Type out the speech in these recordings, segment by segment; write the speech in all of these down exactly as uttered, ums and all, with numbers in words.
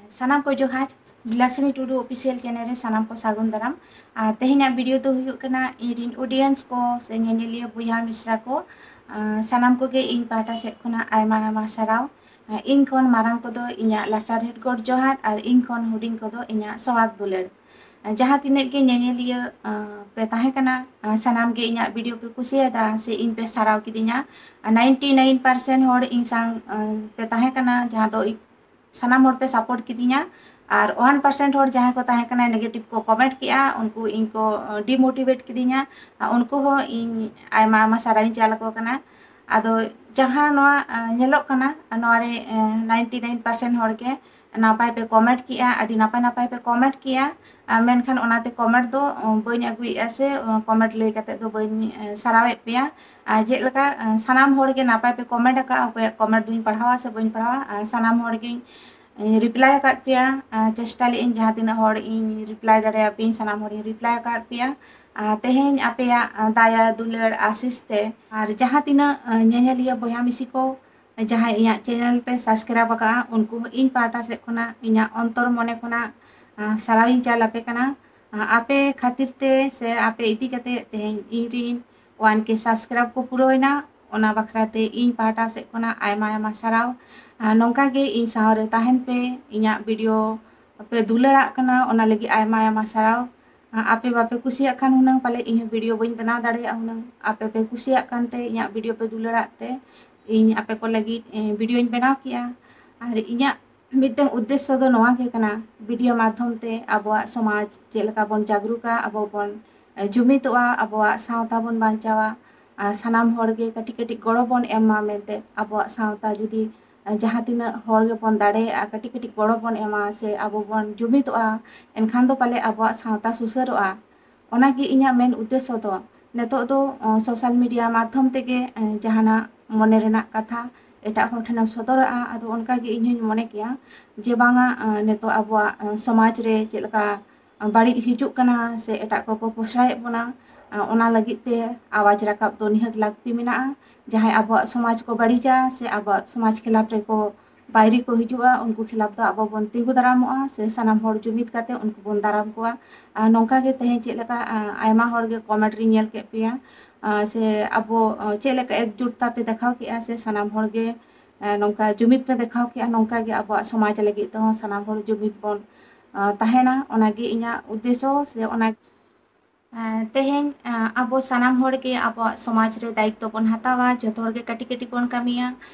ᱥᱟᱱᱟᱢ ᱠᱚ ᱡᱚᱦᱟᱨ᱾ ᱵᱤᱞᱟᱥᱤᱱᱤ ᱴᱩᱰᱩ ᱚᱯᱷᱤᱥᱤᱭᱟᱞ ᱪᱮᱱᱮᱞ ᱨᱮ ᱥᱟᱱᱟᱢ ᱠᱚ ᱥᱟᱹᱜᱩᱱ ᱫᱟᱨᱟᱢ᱾ ᱟᱨ ᱛᱮᱦᱮᱧᱟᱜ ᱵᱷᱤᱰᱤᱭᱳ ᱫᱚ ᱦᱩᱭᱩᱜ ᱠᱟᱱᱟ ᱤᱧ ᱨᱤᱱ ᱚᱰᱤᱭᱮᱱᱥ ᱠᱚ ᱥᱮ ᱧᱮᱧᱮᱞᱤᱭᱟᱹ ᱵᱚᱭᱦᱟ ᱢᱤᱥᱨᱟ ᱠᱚ, ᱟᱨ ᱥᱟᱱᱟᱢ ᱠᱚᱜᱮ ᱤᱧ ᱯᱟᱦᱴᱟ ᱥᱮᱫ ᱠᱷᱚᱱᱟᱜ ᱟᱭᱢᱟ ᱟᱭᱢᱟ ᱥᱟᱨᱦᱟᱣ᱾ ᱟᱨ ᱤᱧ ᱠᱷᱚᱱ ᱢᱟᱨᱟᱝ ᱠᱚᱫᱚ ᱤᱧᱟᱹᱜ ᱞᱟᱥᱟᱨᱦᱮᱫ ᱜᱚᱰ ᱡᱚᱦᱟᱨ ᱟᱨ ᱤᱧ ᱠᱷᱚᱱ ᱦᱩᱰᱤᱧ ᱠᱚᱫᱚ ᱤᱧᱟᱹᱜ ᱥᱚᱦᱟᱜᱽ ᱫᱩᱞᱟᱹᱲ᱾ ᱟᱨ ᱡᱟᱦᱟᱸ ᱛᱤᱱᱟᱹᱜ ᱜᱮ ᱧᱮᱧᱮᱞᱤᱭᱟᱹ, ᱟᱨ, ᱯᱮ ᱛᱟᱦᱮᱸ ᱠᱟᱱᱟ, ᱟᱨ ᱥᱟᱱᱟᱢ ᱜᱮ ᱤᱧᱟᱹᱜ ᱵᱷᱤᱰᱤᱭᱳ ᱯᱮ ᱠᱩᱥᱤᱭᱟᱫᱟ ᱥᱮ ᱤᱧ ᱯᱮ ᱥᱟᱨᱦᱟᱣ ᱠᱤᱫᱤᱧᱟ᱾ ᱟᱨ ᱱᱟᱭᱤᱱᱴᱤ ᱱᱟᱭᱤᱱ ᱯᱟᱨᱥᱮᱱᱴ ᱦᱚᱲ ᱤᱧ ᱥᱟᱶ, ᱟᱨ, ᱯᱮ ᱛᱟᱦᱮᱸ ᱠᱟᱱᱟ, ᱡᱟᱦᱟᱸ ᱫᱚ ᱥᱟᱱᱟᱢ ᱦᱚᱲ ᱯᱮ ᱥᱟᱯᱳᱨᱴ ᱠᱤᱫᱤᱧᱟ᱾ ᱟᱨ ᱳᱣᱟᱱ ᱯᱟᱨᱥᱮᱱᱴ ᱦᱚᱲ ᱡᱟᱦᱟᱸᱭ ᱠᱚ ᱛᱟᱦᱮᱸ ᱠᱟᱱᱟ, ᱱᱮᱜᱮᱴᱤᱵᱷ ᱠᱚ ᱠᱚᱢᱮᱱᱴ ᱠᱮᱜᱼᱟ, ᱩᱱᱠᱩ ᱤᱧ ᱠᱚ, ᱟᱸ, ᱰᱤᱢᱳᱴᱤᱵᱷᱮᱴ ᱠᱤᱫᱤᱧᱟ᱾ ᱟᱨ ᱩᱱᱠᱩ ᱦᱚᱸ ᱤᱧ ᱟᱭᱢᱟ ᱟᱭᱢᱟ ᱥᱟᱨᱦᱟᱣ ᱤᱧ ᱪᱟᱞ ᱟᱠᱚ ᱠᱟᱱᱟ᱾ ᱟᱫᱚ ᱡᱟᱦᱟᱸ ᱱᱚᱣᱟ, ᱟᱸ, ᱧᱮᱞᱚᱜ ᱠᱟᱱᱟ, ᱱᱚᱣᱟ ᱨᱮ, ᱟᱸ, ᱱᱟᱭᱤᱱᱴᱤ ᱱᱟᱭᱤᱱ ᱯᱟᱨᱥᱮᱱᱴ ᱦᱚᱲ ᱜᱮ ᱱᱟᱯᱟᱭ ᱯᱮ ᱠᱚᱢᱮᱱᱴ ᱠᱮᱜᱼᱟ, ᱟᱹᱰᱤ ᱱᱟᱯᱟᱭ ᱱᱟᱯᱟᱭ ᱯᱮ ᱠᱚᱢᱮᱱᱴ ᱠᱮᱜᱼᱟ᱾ ᱟᱨ ᱢᱮᱱᱠᱷᱟᱱ ᱚᱱᱟᱛᱮ ᱠᱚᱢᱮᱱᱴ ᱫᱚ, ᱟᱸ, ᱵᱟᱹᱧ ᱟᱹᱜᱩᱭᱮᱫᱼᱟ ᱥᱮ, ᱟᱸ, ᱠᱚᱢᱮᱱᱴ ᱞᱟᱹᱭ ᱠᱟᱛᱮᱫ ᱫᱚ ᱵᱟᱹᱧ, ᱟᱸ, ᱥᱟᱨᱦᱟᱣᱮᱫ ᱯᱮᱭᱟ᱾ ᱟᱨ ᱪᱮᱫ ᱞᱮᱠᱟ, ᱟᱸ, ᱥᱟᱱᱟᱢ ᱦᱚᱲ ᱜᱮ ᱱᱟᱯᱟᱭ ᱯᱮ ᱠᱚᱢᱮᱱᱴ ᱟᱠᱟᱫᱼᱟ, ᱚᱠᱚᱭᱟᱜ ᱠᱚᱢᱮᱱᱴ ᱫᱚᱧ ᱯᱟᱲᱦᱟᱣᱟ ᱥᱮ ᱵᱟᱹᱧ ᱯᱟᱲᱦᱟᱣᱟ, ᱟᱨ ᱥᱟᱱᱟᱢ ᱦᱚᱲ ᱜᱮᱧ, ᱤᱧ ᱨᱤᱯᱞᱟᱭ ᱟᱠᱟᱫ ᱯᱮᱭᱟ᱾ ᱟᱨ ᱪᱮᱥᱴᱟ ᱞᱮᱫ ᱟᱹᱧ ᱡᱟᱦᱟᱸ ᱛᱤᱱᱟᱹᱜ ᱦᱚᱲ ᱤᱧ ᱨᱤᱯᱞᱟᱭ ᱫᱟᱲᱮᱭᱟᱯᱮᱭᱟᱹᱧ, ᱥᱟᱱᱟᱢ ᱦᱚᱲᱤᱧ ᱨᱤᱯᱞᱟᱭ ᱟᱠᱟᱫ ᱯᱮᱭᱟ᱾ ᱟᱨ ᱛᱮᱦᱮᱧ ᱟᱯᱮᱭᱟᱜ, ᱟᱸ, ᱫᱟᱭᱟ ᱫᱩᱞᱟᱹᱲ ᱟᱥᱤᱥ ᱛᱮ ᱟᱨ ᱡᱟᱦᱟᱸ ᱛᱤᱱᱟᱹᱜ, ᱟᱸ, ᱧᱮᱧᱮᱞᱤᱭᱟᱹ ᱵᱚᱭᱦᱟ ᱢᱤᱥᱤ ᱠᱚ ᱡᱟᱦᱟᱸᱭ ᱤᱧᱟᱹᱜ ᱪᱮᱱᱮᱞ ᱯᱮ ᱥᱟᱵᱥᱠᱨᱟᱭᱤᱵ ᱟᱠᱟᱫᱼᱟ, ᱩᱱᱠᱩ ᱦᱚᱸ ᱤᱧ ᱯᱟᱦᱴᱟ ᱥᱮᱫ ᱠᱷᱚᱱᱟᱜ ᱤᱧᱟᱹᱜ ᱚᱱᱛᱚᱨ ᱢᱚᱱᱮ ᱠᱷᱚᱱᱟᱜ, ᱟᱸ, ᱥᱟᱨᱦᱟᱣ ᱤᱧ ᱪᱟᱞ ᱟᱯᱮ ᱠᱟᱱᱟ᱾ ᱟᱸ, ᱟᱯᱮ ᱠᱷᱟᱹᱛᱤᱨ ᱛᱮ ᱥᱮ ᱟᱯᱮ ᱤᱫᱤ ᱠᱟᱛᱮ ᱛᱮᱦᱮᱧ ᱤᱧ ᱨᱤᱱ ᱳᱣᱟᱱ ᱠᱮ ᱥᱟᱵᱥᱠᱨᱟᱭᱤᱵ ᱠᱚ ᱯᱩᱨᱟᱹᱣ ᱮᱱᱟ, ᱚᱱᱟ ᱵᱟᱠᱷᱨᱟ ᱛᱮ ᱤᱧ ᱯᱟᱦᱴᱟ ᱥᱮᱫ ᱠᱷᱚᱱᱟᱜ ᱟᱭᱢᱟ ᱟᱭᱢᱟ ᱥᱟᱨᱦᱟᱣ᱾ ᱟᱨ ᱱᱚᱝᱠᱟ ᱜᱮ ᱤᱧ ᱥᱟᱶ ᱨᱮ ᱛᱟᱦᱮᱱ ᱯᱮ, ᱤᱧᱟᱹᱜ ᱵᱷᱤᱰᱤᱭᱳ ᱯᱮ ᱫᱩᱞᱟᱹᱲᱟᱜ ᱠᱟᱱᱟ, ᱚᱱᱟ ᱞᱟᱹᱜᱤᱫ ᱟᱭᱢᱟ ᱟᱭᱢᱟ ᱥᱟᱨᱦᱟᱣ᱾ ᱟᱸ, ᱟᱯᱮ ᱵᱟᱯᱮ ᱠᱩᱥᱤᱭᱟᱜ ᱠᱷᱟᱱ ᱦᱩᱱᱟᱹᱝ ᱯᱟᱞᱮ ᱤᱧ ᱦᱚᱸ ᱵᱷᱤᱰᱤᱭᱳ ᱵᱟᱹᱧ ᱵᱮᱱᱟᱣ ᱫᱟᱲᱮᱭᱟᱜᱼᱟ ᱦᱩᱱᱟᱹᱝ᱾ ᱟᱯᱮ ᱯᱮ ᱠᱩᱥᱤᱭᱟᱜ ᱠᱟᱱ ᱛᱮ, ᱤᱧᱟᱹᱜ ᱵᱷᱤᱰᱤᱭᱳ ᱯᱮ ᱫᱩᱞᱟᱹᱲᱟᱜ ᱛᱮ ᱤᱧ ᱟᱯᱮ ᱠᱚ ᱞᱟᱹᱜᱤᱫ, ᱮᱸ, ᱵᱷᱤᱰᱤᱭᱳᱧ ᱵᱮᱱᱟᱣ ᱠᱮᱜᱼᱟ᱾ ᱟᱨ ᱤᱧᱟᱹᱜ ᱢᱤᱫᱴᱟᱝ ᱩᱫᱽᱫᱮᱥᱥᱚ ᱫᱚ ᱱᱚᱣᱟ ᱜᱮ ᱠᱟᱱᱟ, ᱵᱷᱤᱰᱤᱭᱳ ᱢᱟᱫᱽᱫᱷᱚᱢ ᱛᱮ ᱟᱵᱚᱣᱟᱜ ᱥᱚᱢᱟᱡᱽ ᱪᱮᱫ ᱞᱮᱠᱟ ᱵᱚᱱ ᱡᱟᱜᱽᱨᱩᱠᱟ, ᱟᱵᱚ ᱵᱚᱱ, ᱮ, ᱡᱩᱢᱤᱫᱚᱜᱼᱟ, ᱟᱵᱚᱣᱟᱜ ᱥᱟᱶᱛᱟ ᱵᱚᱱ ᱵᱟᱧᱪᱟᱣᱟ᱾ ᱟᱨ ᱥᱟᱱᱟᱢ ᱦᱚᱲ ᱜᱮ ᱠᱟᱹᱴᱤᱡ ᱠᱟᱹᱴᱤᱡ ᱜᱚᱲᱚ ᱵᱚᱱ ᱮᱢᱟ ᱢᱮᱱᱛᱮ, ᱟᱵᱚᱣᱟᱜ ᱥᱟᱶᱛᱟ ᱡᱩᱫᱤ, ᱮ, ᱡᱟᱦᱟᱸ ᱛᱤᱱᱟᱹᱜ ᱦᱚᱲ ᱜᱮᱵᱚᱱ ᱫᱟᱲᱮᱭᱟᱜᱼᱟ, ᱠᱟᱹᱴᱤᱡ ᱠᱟᱹᱴᱤᱡ ᱜᱚᱲᱚ ᱵᱚᱱ ᱮᱢᱟ ᱥᱮ ᱟᱵᱚ ᱵᱚᱱ ᱡᱩᱢᱤᱫᱚᱜᱼᱟ, ᱮᱱᱠᱷᱟᱱ ᱫᱚ ᱯᱟᱞᱮ ᱟᱵᱚᱣᱟᱜ ᱥᱟᱶᱛᱟ ᱥᱩᱥᱟᱹᱨᱚᱜᱼᱟ᱾ ᱚᱱᱟᱜᱮ ᱤᱧᱟᱹᱜ ᱢᱮᱱ ᱩᱫᱽᱫᱮᱥᱥᱚ ᱫᱚ᱾ ᱱᱤᱛᱚᱜ ᱫᱚ, ᱚ, ᱥᱳᱥᱟᱞ ᱢᱤᱰᱤᱭᱟ ᱢᱟᱫᱽᱫᱷᱚᱢ ᱛᱮᱜᱮ, ᱮ, ᱡᱟᱦᱟᱱᱟᱜ ᱢᱚᱱᱮ ᱨᱮᱱᱟᱜ ᱠᱟᱛᱷᱟ ᱮᱴᱟᱜ ᱦᱚᱲ ᱴᱷᱮᱱᱮᱢ ᱥᱚᱫᱚᱨᱟᱜᱼᱟ᱾ ᱟᱫᱚ ᱚᱱᱠᱟᱜᱮ ᱤᱧ ᱦᱚᱧ ᱢᱚᱱᱮ ᱠᱮᱭᱟ ᱡᱮ ᱵᱟᱝᱟ, ᱮ, ᱱᱤᱛᱚᱜ ᱟᱵᱚᱣᱟᱜ, ᱮ, ᱥᱚᱢᱟᱡᱽ ᱨᱮ ᱪᱮᱫ ᱞᱮᱠᱟ ᱵᱟᱹᱲᱤᱡ ᱦᱤᱡᱩᱜ ᱠᱟᱱᱟ ᱥᱮ ᱮᱴᱟᱜ ᱠᱚᱠᱚ ᱯᱚᱥᱲᱟᱭᱮᱫ ᱵᱚᱱᱟ, ᱮ, ᱚᱱᱟ ᱞᱟᱹᱜᱤᱫ ᱛᱮ ᱟᱣᱟᱡᱽ ᱨᱟᱠᱟᱵ ᱫᱚ ᱱᱤᱦᱟᱹᱛ ᱞᱟᱹᱠᱛᱤ ᱢᱮᱱᱟᱜᱼᱟ᱾ ᱡᱟᱦᱟᱸᱭ ᱟᱵᱚᱣᱟᱜ ᱥᱚᱢᱟᱡᱽ ᱠᱚ ᱵᱟᱹᱲᱤᱡᱟ ᱥᱮ ᱟᱵᱚᱣᱟᱜ ᱥᱚᱢᱟᱡᱽ ᱠᱷᱤᱞᱟᱯ ᱨᱮᱠᱚ ᱵᱟᱭᱨᱤ ᱠᱚ ᱦᱤᱡᱩᱜᱼᱟ, ᱩᱱᱠᱩ ᱠᱷᱤᱞᱟᱯ ᱫᱚ ᱟᱵᱚ ᱵᱚᱱ ᱛᱤᱸᱜᱩ ᱫᱟᱨᱟᱢᱚᱜᱼᱟ, ᱥᱮ ᱥᱟᱱᱟᱢ ᱦᱚᱲ ᱡᱩᱢᱤᱫ ᱠᱟᱛᱮ ᱩᱱᱠᱩ ᱵᱚᱱ ᱫᱟᱨᱟᱢ ᱠᱚᱣᱟ᱾ ᱟᱨ ᱱᱚᱝᱠᱟ ᱜᱮ ᱛᱮᱦᱮᱧ ᱪᱮᱫ ᱞᱮᱠᱟ, ᱟᱸ, ᱟᱭᱢᱟ ᱦᱚᱲ ᱜᱮ comment ᱨᱤᱧ ᱧᱮᱞ ᱠᱮᱫ ᱯᱮᱭᱟ, ᱟᱸ, ᱥᱮ ᱟᱵᱚ, ᱟᱸ, ᱪᱮᱫ ᱞᱮᱠᱟ ᱮᱠᱡᱩᱴᱛᱟ ᱯᱮ ᱫᱮᱠᱷᱟᱣ ᱠᱮᱜᱼᱟ, ᱥᱮ ᱥᱟᱱᱟᱢ ᱦᱚᱲ ᱜᱮ, ᱟᱸ, ᱱᱚᱝᱠᱟ ᱡᱩᱢᱤᱫ ᱯᱮ ᱫᱮᱠᱷᱟᱣ ᱠᱮᱜᱼᱟ, ᱱᱚᱝᱠᱟ ᱜᱮ ᱟᱵᱚᱣᱟᱜ ᱥᱚᱢᱟᱡᱽ ᱞᱟᱹᱜᱤᱫ ᱛᱮᱦᱚᱸ ᱥᱟᱱᱟᱢ ᱦᱚᱲ ᱡᱩᱢᱤᱫ ᱵᱚᱱ, ᱟᱸ, ᱛᱟᱦᱮᱱᱟ᱾ ᱚᱱᱟᱜᱮ ᱤᱧᱟᱹᱜ ᱩᱫᱽᱫᱮᱥᱥᱚ, ᱥᱮ ᱚᱱᱟ, ᱟᱸ, ᱛᱮᱦᱮᱧ, ᱟᱸ, ᱟᱵᱚ ᱥᱟᱱᱟᱢ ᱦᱚᱲ ᱜᱮ ᱟᱵᱚᱣᱟᱜ ᱥᱚᱢᱟᱡᱽ ᱨᱮ ᱫᱟᱭᱤᱛᱛᱚ ᱵᱚᱱ ᱦᱟᱛᱟᱣᱟ, ᱡᱚᱛᱚ ᱦᱚᱲ ᱜᱮ ᱠᱟᱹᱴᱤᱡ ᱠᱟᱹᱴᱤᱡ ᱵᱚᱱ ᱠᱟᱹᱢᱤᱭᱟ᱾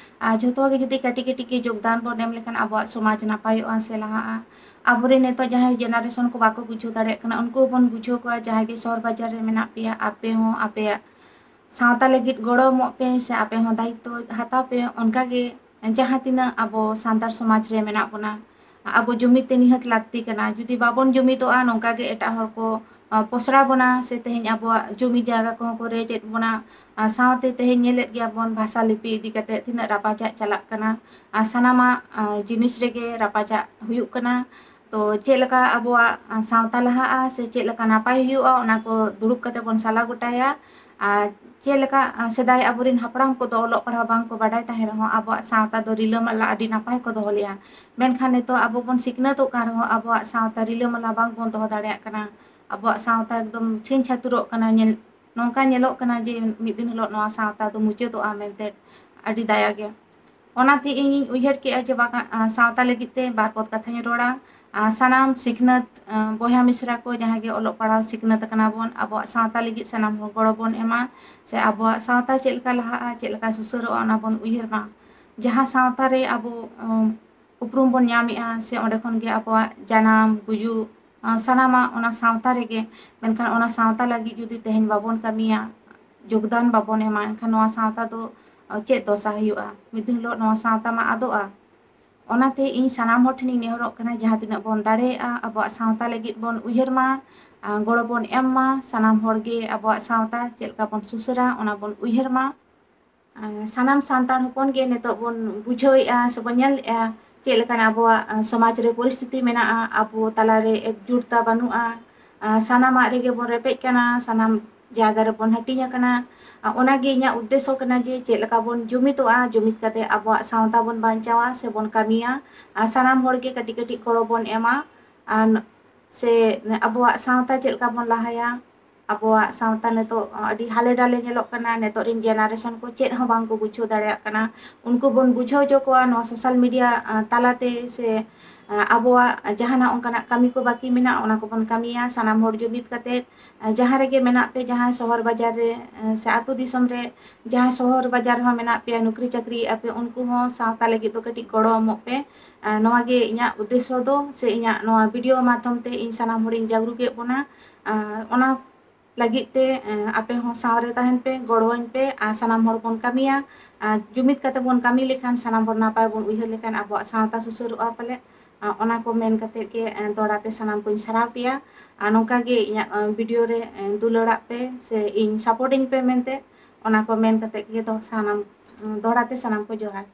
ᱟᱨ ᱡᱚᱛᱚ ᱦᱚᱲ ᱜᱮ ᱡᱩᱫᱤ ᱠᱟᱹᱴᱤᱡ ᱠᱟᱹᱴᱤᱡ ᱜᱮ ᱡᱳᱜᱽᱫᱟᱱ ᱵᱚᱱ ᱮᱢ ᱞᱮᱠᱷᱟᱱ ᱟᱵᱚᱣᱟᱜ ᱥᱚᱢᱟᱡᱽ ᱱᱟᱯᱟᱭᱚᱜᱼᱟ ᱥᱮ ᱞᱟᱦᱟᱜᱼᱟ᱾ ᱟᱵᱚᱨᱮᱱ ᱱᱤᱛᱚᱜ ᱡᱟᱦᱟᱸᱭ generation ᱠᱚ ᱵᱟᱠᱚ ᱵᱩᱡᱷᱟᱹᱣ ᱫᱟᱲᱮᱭᱟᱜ ᱠᱟᱱᱟ, ᱩᱱᱠᱩ ᱦᱚᱸᱵᱚᱱ ᱵᱩᱡᱷᱟᱹᱣ ᱠᱚᱣᱟ, ᱡᱟᱦᱟᱸᱭ ᱜᱮ ᱥᱚᱦᱚᱨ ᱵᱟᱡᱟᱨ ᱨᱮ ᱢᱮᱱᱟᱜ ᱯᱮᱭᱟ, ᱟᱯᱮ ᱦᱚᱸ ᱟᱯᱮᱭᱟᱜ ᱥᱟᱶᱛᱟ ᱞᱟᱹᱜᱤᱫ ᱜᱚᱲᱚ ᱮᱢᱚᱜ ᱯᱮ, ᱥᱮ ᱟᱯᱮ ᱦᱚᱸ ᱫᱟᱭᱤᱛᱛᱚ ᱦᱟᱛᱟᱣ ᱯᱮ᱾ ᱚᱱᱠᱟᱜᱮ ᱡᱟᱦᱟᱸ ᱛᱤᱱᱟᱹᱜ ᱟᱵᱚ ᱥᱟᱱᱛᱟᱲ ᱥᱚᱢᱟᱡᱽ ᱨᱮ ᱢᱮᱱᱟᱜ ᱵᱚᱱᱟ, ᱟᱵᱚ ᱡᱩᱢᱤᱫ ᱛᱮ ᱱᱤᱦᱟᱹᱛ ᱞᱟᱹᱠᱛᱤ ᱠᱟᱱᱟ᱾ ᱡᱩᱫᱤ ᱵᱟᱵᱚᱱ ᱡᱩᱢᱤᱫᱚᱜᱼᱟ, ᱱᱚᱝᱠᱟ ᱜᱮ ᱮᱴᱟᱜ ᱦᱚᱲ ᱠᱚ, ᱟ, ᱯᱚᱥᱲᱟ ᱵᱚᱱᱟ, ᱥᱮ ᱛᱮᱦᱮᱧ ᱟᱵᱚᱣᱟᱜ ᱡᱩᱢᱤ ᱡᱟᱭᱜᱟ ᱠᱚᱦᱚᱸ ᱠᱚ ᱨᱮᱡ ᱮᱫ ᱵᱚᱱᱟ᱾ ᱟ, ᱥᱟᱶᱛᱮ ᱛᱮᱦᱮᱧ ᱧᱮᱞᱮᱫ ᱜᱮᱭᱟ ᱵᱚᱱ ᱵᱷᱟᱥᱟ ᱞᱤᱯᱤ ᱤᱫᱤ ᱠᱟᱛᱮ ᱛᱤᱱᱟᱹᱜ ᱨᱟᱯᱟᱪᱟᱜ ᱪᱟᱞᱟᱜ ᱠᱟᱱᱟ᱾ ᱟ, ᱥᱟᱱᱟᱢᱟᱜ, ᱟ, ᱡᱤᱱᱤᱥ ᱨᱮᱜᱮ ᱨᱟᱯᱟᱪᱟᱜ ᱦᱩᱭᱩᱜ ᱠᱟᱱᱟ᱾ ᱛᱚ ᱪᱮᱫ ᱞᱮᱠᱟ ᱟᱵᱚᱣᱟᱜ, ᱟ, ᱥᱟᱶᱛᱟ ᱞᱟᱦᱟᱜᱼᱟ, ᱥᱮ ᱪᱮᱫ ᱞᱮᱠᱟ ᱱᱟᱯᱟᱭ ᱦᱩᱭᱩᱜᱼᱟ, ᱚᱱᱟ ᱠᱚ ᱫᱩᱲᱩᱵ ᱠᱟᱛᱮ ᱵᱚᱱ ᱥᱟᱞᱟ ᱜᱚᱴᱟᱭᱟ᱾ ᱟᱨ ᱪᱮᱫ ᱞᱮᱠᱟ, ᱟ, ᱥᱮᱫᱟᱭ ᱟᱵᱚᱨᱮᱱ ᱦᱟᱯᱲᱟᱢ ᱠᱚᱫᱚ ᱚᱞᱚᱜ ᱯᱟᱲᱦᱟᱣ ᱵᱟᱝ ᱠᱚ ᱵᱟᱰᱟᱭ ᱛᱟᱦᱮᱸ ᱨᱮᱦᱚᱸ ᱟᱵᱚᱣᱟᱜ ᱥᱟᱶᱛᱟ ᱫᱚ ᱨᱤᱞᱟᱹᱢᱟᱞᱟ ᱟᱹᱰᱤ ᱱᱟᱯᱟᱭ ᱠᱚ ᱫᱚᱦᱚ ᱞᱮᱜᱼᱟ᱾ ᱢᱮᱱᱠᱷᱟᱱ ᱱᱤᱛᱚᱜ ᱟᱵᱚ ᱵᱚᱱ ᱥᱤᱠᱷᱱᱟᱹᱛᱚᱜ ᱠᱟᱱ ᱨᱮᱦᱚᱸ ᱟᱵᱚᱣᱟᱜ ᱥᱟᱶᱛᱟ ᱨᱤᱞᱟᱹᱢᱟᱞᱟ ᱵᱟᱝ ᱵᱚᱱ ᱫᱚᱦᱚ ᱫᱟᱲᱮᱭᱟᱜ ᱠᱟᱱᱟ᱾ ᱟᱵᱚᱣᱟᱜ ᱥᱟᱶᱛᱟ ᱮᱠᱫᱚᱢ ᱪᱷᱤᱝ ᱪᱷᱟᱹᱛᱩᱨᱚᱜ ᱠᱟᱱᱟ᱾ ᱧᱮᱞ, ᱱᱚᱝᱠᱟ ᱧᱮᱞᱚᱜ ᱠᱟᱱᱟ ᱡᱮ ᱢᱤᱫ ᱫᱤᱱ ᱦᱤᱞᱳᱜ ᱱᱚᱣᱟ ᱥᱟᱶᱛᱟ ᱫᱚ ᱢᱩᱪᱟᱹᱫᱚᱜᱼᱟ ᱢᱮᱱᱛᱮ᱾ ᱟᱹᱰᱤ ᱫᱟᱭᱟ ᱜᱮ᱾ ᱚᱱᱟᱛᱮ ᱤᱧᱤᱧ ᱩᱭᱦᱟᱹᱨ ᱠᱮᱜᱼᱟ ᱡᱮ ᱵᱟᱝᱟ, ᱟ, ᱥᱟᱶᱛᱟ ᱞᱟᱹᱜᱤᱫ ᱛᱮ ᱵᱟᱨ ᱯᱚᱫ ᱠᱟᱛᱷᱟᱧ ᱨᱚᱲᱟ᱾ ᱟ, ᱥᱟᱱᱟᱢ ᱥᱤᱠᱷᱱᱟᱹᱛ, ᱟ, ᱵᱚᱭᱦᱟ ᱢᱤᱥᱨᱟ ᱠᱚ ᱡᱟᱦᱟᱸᱭ ᱜᱮ ᱚᱞᱚᱜ ᱯᱟᱲᱦᱟᱣ ᱥᱤᱠᱷᱱᱟᱹᱛ ᱟᱠᱟᱱᱟ ᱵᱚᱱ, ᱟᱵᱚᱣᱟᱜ ᱥᱟᱶᱛᱟ ᱞᱟᱹᱜᱤᱫ ᱥᱟᱱᱟᱢ ᱦᱚᱲ ᱜᱚᱲᱚ ᱵᱚᱱ ᱮᱢᱟ, ᱥᱮ ᱟᱵᱚᱣᱟᱜ ᱥᱟᱶᱛᱟ ᱪᱮᱫ ᱞᱮᱠᱟ ᱞᱟᱦᱟᱜᱼᱟ, ᱪᱮᱫ ᱞᱮᱠᱟ ᱥᱩᱥᱟᱹᱨᱚᱜᱼᱟ, ᱚᱱᱟ ᱵᱚᱱ ᱩᱭᱦᱟᱹᱨ ᱢᱟ᱾ ᱡᱟᱦᱟᱸ ᱥᱟᱶᱛᱟ ᱨᱮ ᱟᱵᱚ, ᱩᱢ, ᱩᱯᱨᱩᱢ ᱵᱚᱱ ᱧᱟᱢᱮᱜᱼᱟ, ᱥᱮ ᱚᱸᱰᱮ ᱠᱷᱚᱱ ᱜᱮ ᱟᱵᱚᱣᱟᱜ ᱡᱟᱱᱟᱢ, ᱜᱩᱡᱩᱜ, ᱟ, ᱥᱟᱱᱟᱢᱟᱜ ᱚᱱᱟ ᱥᱟᱶᱛᱟ ᱨᱮᱜᱮ᱾ ᱢᱮᱱᱠᱷᱟᱱ ᱚᱱᱟ ᱥᱟᱶᱛᱟ ᱞᱟᱹᱜᱤᱫ ᱡᱩᱫᱤ ᱛᱮᱦᱮᱧ ᱵᱟᱵᱚᱱ ᱠᱟᱹᱢᱤᱭᱟ, ᱡᱳᱜᱽᱫᱟᱱ ᱵᱟᱵᱚᱱ ᱮᱢᱟ, ᱮᱱᱠᱷᱟᱱ ᱱᱚᱣᱟ ᱥᱟᱶᱛᱟ ᱫᱚ, ᱟ, ᱪᱮᱫ ᱫᱚᱥᱟ ᱦᱩᱭᱩᱜᱼᱟ? ᱢᱤᱫ ᱫᱤᱱ ᱦᱤᱞᱳᱜ ᱱᱚᱣᱟ ᱥᱟᱶᱛᱟ ᱢᱟ ᱟᱫᱚᱜᱼᱟ᱾ ᱚᱱᱟᱛᱮ ᱤᱧ ᱥᱟᱱᱟᱢ ᱦᱚᱲ ᱴᱷᱮᱱᱤᱧ ᱱᱮᱦᱚᱨᱚᱜ ᱠᱟᱱᱟ, ᱡᱟᱦᱟᱸ ᱛᱤᱱᱟᱹᱜ ᱵᱚᱱ ᱫᱟᱲᱮᱭᱟᱜᱼᱟ, ᱟᱵᱚᱣᱟᱜ ᱥᱟᱶᱛᱟ ᱞᱟᱹᱜᱤᱫ ᱵᱚᱱ ᱩᱭᱦᱟᱹᱨ ᱢᱟ, ᱟ, ᱜᱚᱲᱚ ᱵᱚᱱ ᱮᱢ ᱢᱟ᱾ ᱥᱟᱱᱟᱢ ᱦᱚᱲ ᱜᱮ ᱟᱵᱚᱣᱟᱜ ᱥᱟᱶᱛᱟ ᱪᱮᱫ ᱞᱮᱠᱟ ᱵᱚᱱ ᱥᱩᱥᱟᱹᱨᱟ, ᱚᱱᱟ ᱵᱚᱱ ᱩᱭᱦᱟᱹᱨ ᱢᱟ᱾ ᱟ, ᱥᱟᱱᱟᱢ ᱥᱟᱱᱛᱟᱲ ᱦᱚᱯᱚᱱ ᱜᱮ ᱱᱤᱛᱚᱜ ᱵᱚᱱ ᱵᱩᱡᱷᱟᱹᱣᱮᱫᱼᱟ ᱥᱮ ᱵᱚᱱ ᱧᱮᱞᱮᱫᱼᱟ ᱪᱮᱫ ᱞᱮᱠᱟᱱ ᱟᱵᱚᱣᱟᱜ, ᱟ, ᱥᱚᱢᱟᱡᱽ ᱨᱮ ᱯᱚᱨᱤᱥᱛᱷᱤᱛᱤ ᱢᱮᱱᱟᱜᱼᱟ, ᱟᱵᱚ ᱛᱟᱞᱟᱨᱮ ᱮᱠᱡᱩᱴᱛᱟ ᱵᱟᱹᱱᱩᱜᱼᱟ᱾ ᱟ, ᱥᱟᱱᱟᱢᱟᱜ ᱨᱮᱜᱮ ᱵᱚᱱ ᱨᱮᱯᱮᱡ ᱠᱟᱱᱟ, ᱥᱟᱱᱟᱢ ᱡᱟᱭᱜᱟ ᱨᱮᱵᱚᱱ ᱦᱟᱹᱴᱤᱧ ᱟᱠᱟᱱᱟ᱾ ᱟᱨ ᱚᱱᱟᱜᱮ ᱤᱧᱟᱹᱜ ᱩᱫᱽᱫᱮᱥᱥᱚ ᱠᱟᱱᱟ ᱡᱮ ᱪᱮᱫ ᱞᱮᱠᱟ ᱵᱚᱱ ᱡᱩᱢᱤᱫᱚᱜᱼᱟ, ᱡᱩᱢᱤᱫ ᱠᱟᱛᱮ ᱟᱵᱚᱣᱟᱜ ᱥᱟᱶᱛᱟ ᱵᱚᱱ ᱵᱟᱧᱪᱟᱣᱟ ᱥᱮ ᱵᱚᱱ ᱠᱟᱹᱢᱤᱭᱟ᱾ ᱟᱨ ᱥᱟᱱᱟᱢ ᱦᱚᱲ ᱜᱮ ᱠᱟᱹᱴᱤᱡ ᱠᱟᱹᱴᱤᱡ ᱜᱚᱲᱚ ᱵᱚᱱ ᱮᱢᱟ᱾ ᱟᱨ ᱥᱮ ᱟᱵᱚᱣᱟᱜ ᱥᱟᱶᱛᱟ ᱪᱮᱫ ᱞᱮᱠᱟ ᱵᱚᱱ ᱞᱟᱦᱟᱭᱟ᱾ ᱟᱵᱚᱣᱟᱜ ᱥᱟᱶᱛᱟ ᱱᱤᱛᱚᱜ ᱟᱹᱰᱤ ᱦᱟᱞᱮ ᱰᱟᱞᱮ ᱧᱮᱞᱚᱜ ᱠᱟᱱᱟ᱾ ᱱᱤᱛᱚᱜ ᱨᱮᱱ generation ᱠᱚ ᱪᱮᱫ ᱦᱚᱸ ᱵᱟᱝ ᱠᱚ ᱵᱩᱡᱷᱟᱹᱣ ᱫᱟᱲᱮᱭᱟᱜ ᱠᱟᱱᱟ᱾ ᱩᱱᱠᱩ ᱵᱚᱱ ᱵᱩᱡᱷᱟᱹᱣ ᱦᱚᱪᱚ ᱠᱚᱣᱟ ᱱᱚᱣᱟ social media, ᱟᱸ, ᱛᱟᱞᱟᱛᱮ ᱥᱮ, ᱟᱸ, ᱟᱵᱚᱣᱟᱜ ᱡᱟᱦᱟᱱᱟᱜ ᱚᱱᱠᱟᱱᱟᱜ ᱠᱟᱹᱢᱤ ᱠᱚ ᱵᱟᱹᱠᱤ ᱢᱮᱱᱟᱜᱼᱟ, ᱚᱱᱟ ᱠᱚᱵᱚᱱ ᱠᱟᱹᱢᱤᱭᱟ ᱥᱟᱱᱟᱢ ᱦᱚᱲ ᱡᱩᱢᱤᱫ ᱠᱟᱛᱮ᱾ ᱟᱸ, ᱡᱟᱦᱟᱸ ᱨᱮᱜᱮ ᱢᱮᱱᱟᱜ ᱯᱮ, ᱡᱟᱦᱟᱸ ᱥᱚᱦᱚᱨ ᱵᱟᱡᱟᱨ ᱨᱮ, ᱟᱸ, ᱥᱮ ᱟᱹᱛᱩ ᱫᱤᱥᱚᱢ ᱨᱮ, ᱡᱟᱦᱟᱸ ᱥᱚᱦᱚᱨ ᱵᱟᱡᱟᱨ ᱨᱮᱦᱚᱸ ᱢᱮᱱᱟᱜ ᱯᱮᱭᱟ, ᱱᱚᱠᱨᱤ ᱪᱟᱹᱠᱨᱤᱭᱮᱫᱼᱟ ᱯᱮ, ᱩᱱᱠᱩ ᱦᱚᱸ ᱥᱟᱶᱛᱟ ᱞᱟᱹᱜᱤᱫ ᱫᱚ ᱠᱟᱹᱴᱤᱡ ᱜᱚᱲᱚ ᱮᱢᱚᱜ ᱯᱮ᱾ ᱟᱸ, ᱱᱚᱣᱟ ᱜᱮ ᱤᱧᱟᱹᱜ ᱩᱫᱽᱫᱮᱥᱥᱚ ᱫᱚ ᱥᱮ ᱤᱧᱟᱹᱜ ᱱᱚᱣᱟ video ᱢᱟᱫᱽᱫᱷᱚᱢ ᱛᱮ ᱤᱧ ᱥᱟᱱᱟᱢ ᱦᱚᱲᱤᱧ ᱡᱟᱜᱽᱨᱩᱠᱮᱫ ᱵᱚᱱᱟ᱾ ᱟᱸ, ᱚᱱᱟ ᱞᱟᱹᱜᱤᱫ ᱛᱮ, ᱮᱸ, ᱟᱯᱮ ᱦᱚᱸ ᱥᱟᱶ ᱨᱮ ᱛᱟᱦᱮᱱ ᱯᱮ, ᱜᱚᱲᱚᱣᱟᱹᱧ ᱯᱮ ᱟᱨ ᱥᱟᱱᱟᱢ ᱦᱚᱲ ᱵᱚᱱ ᱠᱟᱹᱢᱤᱭᱟ᱾ ᱟᱨ ᱡᱩᱢᱤᱫ ᱠᱟᱛᱮ ᱵᱚᱱ ᱠᱟᱹᱢᱤ ᱞᱮᱠᱷᱟᱱ, ᱥᱟᱱᱟᱢ ᱦᱚᱲ ᱱᱟᱯᱟᱭ ᱵᱚᱱ ᱩᱭᱦᱟᱹᱨ ᱞᱮᱠᱷᱟᱱ ᱟᱵᱚᱣᱟᱜ ᱥᱟᱶᱛᱟ ᱥᱩᱥᱟᱹᱨᱚᱜᱼᱟ ᱯᱟᱞᱮ᱾ ᱟᱸ, ᱚᱱᱟ ᱠᱚ ᱢᱮᱱ ᱠᱟᱛᱮ ᱜᱮ, ᱮᱸ, ᱫᱚᱦᱲᱟ ᱛᱮ ᱥᱟᱱᱟᱢ ᱠᱚᱧ ᱥᱟᱨᱦᱟᱣ ᱯᱮᱭᱟ᱾ ᱟᱨ ᱱᱚᱝᱠᱟ ᱜᱮ ᱤᱧᱟᱹᱜ, ᱮᱸ, video ᱨᱮ, ᱮᱸ, ᱫᱩᱞᱟᱹᱲᱟᱜ ᱯᱮ ᱥᱮ ᱤᱧ support ᱟᱹᱧ ᱯᱮ ᱢᱮᱱᱛᱮ, ᱚᱱᱟ ᱠᱚ ᱢᱮᱱ ᱠᱟᱛᱮ ᱜᱮ ᱫᱚ ᱥᱟᱱᱟᱢ, ᱮᱸ, ᱫᱚᱦᱲᱟ ᱛᱮ ᱥᱟᱱᱟᱢ ᱠᱚ ᱡᱚᱦᱟᱨ᱾